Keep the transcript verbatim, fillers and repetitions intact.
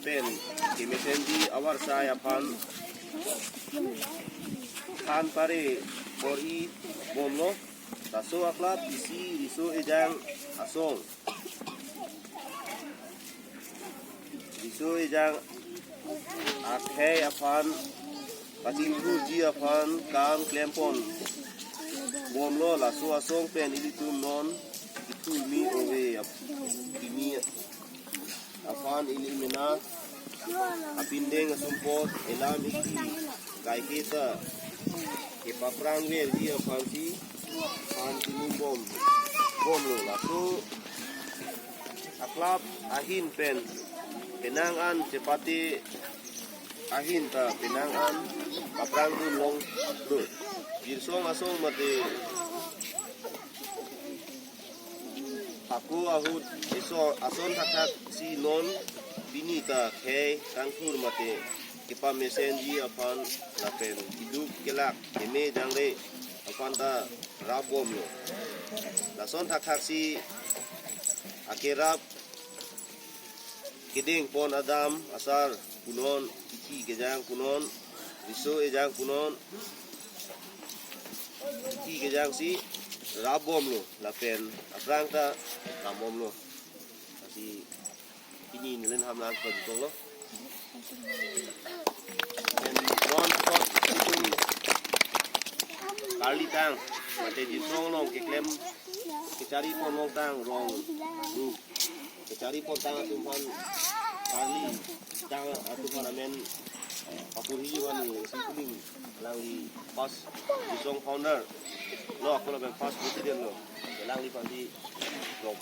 pen kemesenji avarsai aphan than pare bor-i bomlo. Laso a-club isi riso ejang asong, riso ejang akhei aphan kachingthurji aphan kam klempon bomlo. Laso asong pen ilitum non kethurmi ove ap-, kimi aphan ili mena apindeng asumpot elam eki kaiketa kepaprang verji aphansi than chinum bom, bomlo. Laso a-club ahin pen penang an chepate ahin ta penang an kaprang dun longlo. Jirsong asong mate hako ahut eso ason thakthak si non pini ta khei kangthur mate kepamesenji aphan lapen keduk kelak keme jangre aphan ta rap bomlo. Lason thakthak si akerap kedeng pon adam asar punon, kithi kejang punon, riso ejang punon, kithi kejang si rap bomlo lapen aprang ta lam bomlo. Lasi pini nelitum aphan pajutonglo. Pen non thot itum karli tang mate Jirsong along keklem kechari pon longtang rong ru kechari pon tang atum aphan karli tang atum aphan amen pakur hi wan si kuling alangli first Jirsong founder lo, ako lapen first president lo. Alangliphan si long